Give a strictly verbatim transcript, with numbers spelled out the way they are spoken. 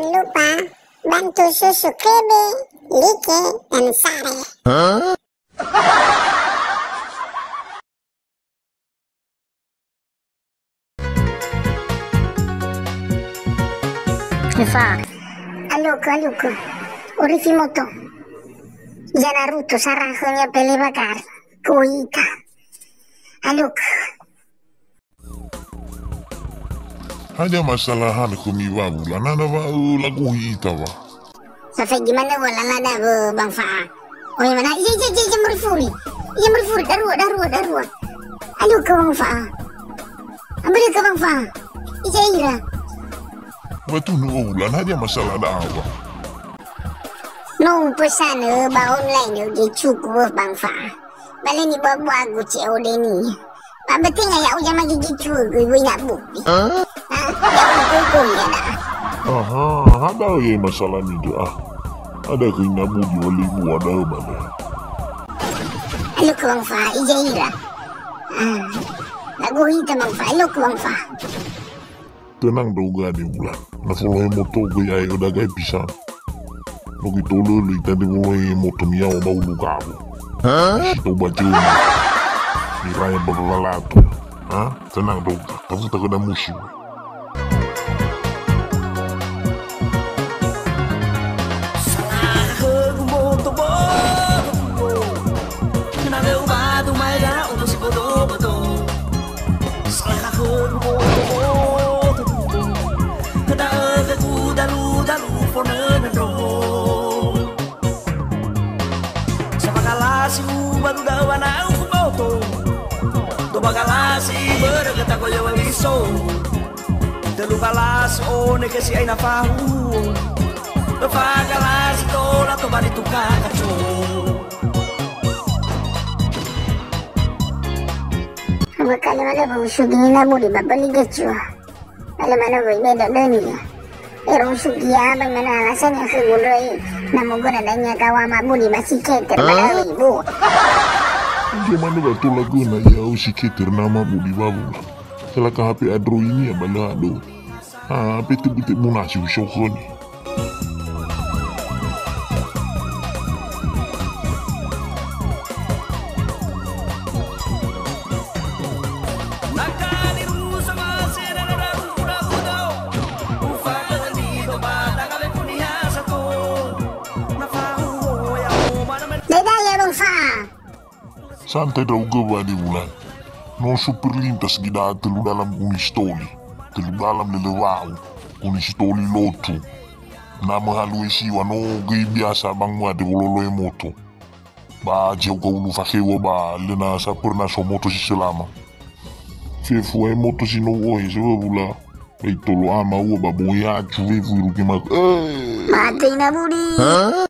Lupa bantu subscribe, like, and share. Fa. Aloko, aloko. Orifi moto. Ya Naruto sarahönya pele bakar. Kuita. Aloko. Hadia masalah hana khömi wawulan, na wa ö laguhi ita wa. Safaigi manö wa lalada wö Bang Fa'a. Oi mana, iya, iya, iya, iya, murifuri. Iya, murifuri, darua, darua, darua. Aduh, ke Bang Fa'a. Ambil ke Bang Fa'a. Iya, ira. Batu nu ulan hadia masalah ada apa? No, pesan, eh, ba online, eh, dia cukup, Bang Fa'a. Bale nibuabuagu C O D-ni. Ba betega ya'o zamagigi cuögö wöi na budi. Ha? Ha? Ya'o gogoi ada. Aha, ha da'ö ye masalah nidu'a. Ada khöi na budi wa libu ada bale. Aloko Bang Fa'a, ija ira. Ah. Lagu hita Bang Fa'a, aloko Bang Fa'a. Tenang ndra'ugö ade ulan. Na folohe moto göi ae'ö dagai pisa. No göi tolölö ita nde folohe moto miyaŵa ba ulu gawo. Ha? Si tou ba Joni. Iraya ba Balato. Ha? Tenang ndra'ugö. Tafuta khöda musuh. Salahögu moto bodo. Na lö ubadu maega udu si bodo-bodo. Salahögu moto. Da'ö khögu dalu-dalu fonö nöndro. Sabagalasi ubalu da'ö wana'u fuboto. Dobagalasi börö göta goyo waliso. Tölu galasi one ke si aina fahu. Öfa galasi tola tobali tuka kaco. Bakali mana bau sugina budi babali gecua. Bale mana wöi beda dönia. Ero usugia bai mana alasan ya khögu ndröi. Na mogöna dania gawa mabudi ba siketer ba da'ö ibu. Nge mana ba tola göna ya au siketer na mabudi ba wula. Telaka H P androini ya ba lö ado. Ha, P T B T munasi usokhöni. Beda ya, Bang Fa. Santai ndra'ugö wa di wulan. No super lintas gida tölu dalam unistoli. Tölu dalam lelewa'u. Unistoli lotu. Na möhalöŵö siŵa no göi biasa bang muade wololohe moto. Ba jauka ulu fakheŵa ba lö nasa pernah so moto si selama. Fefu ae moto si no u'ohe sewöwula. Ba itolo ama ua ba boya acu fefu irugi mak. Eh. Mate ina budi. Ha?